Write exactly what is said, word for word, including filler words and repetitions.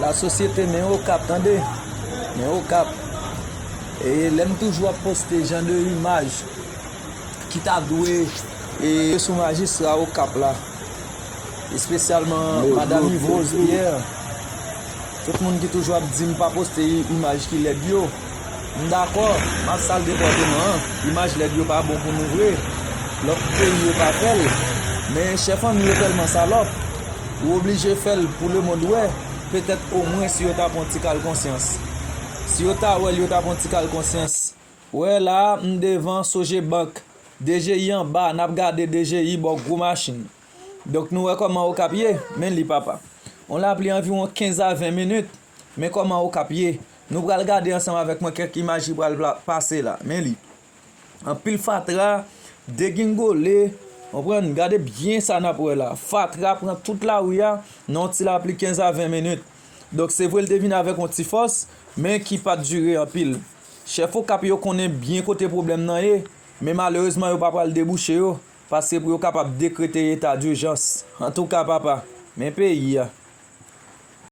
Lasosyete, men Okap, tande. Men Okap. E lè m toujou ap poste jan de imaj ki ta dwe e sou majistra Okap la, espesyalman Madan Yves Rose Pierre. Tout moun ki toujou ap di m pa poste i- imaj ki lèd yo, m dakò, m ap sal depatman an. Imaj lèd yo pa bon pou nou vre. Lòt peyi yo pa fè l. Men chèf an nou yo tèlman salòp, ou oblije fè l pou lemonn wè. Petèt omwen si yo ta pran ti kal konsyans. Si yo ta wè l, yo ta pran ti kal konsyans. Wè la, m devan Sogebank. D G I anba, n ap gade D G I bò gwo machin. Donk nou wè kòman Okap ye, men li papa. On lapli anviwon kenz a ven minit, men kòman Okap ye. Nou pral gade ansanm avèk mwen kèk imaj ki pral pla- pase la, men li. Anpil fatra, degingole, konprann, gade byen sa n ap wè la. Fatra pran tout lari a, nan yon ti lapli kenz a ven minit. Donk se vre l te vin avèk yon ti fòs, men ki pa t dire anpil. Chèf Okap yo konnen byen kote pwoblèm nan ye, men malerezman yo pa pral debouche yo, paske pou yo kapab dekrete eta dijans. Antouka papa, men peyi a.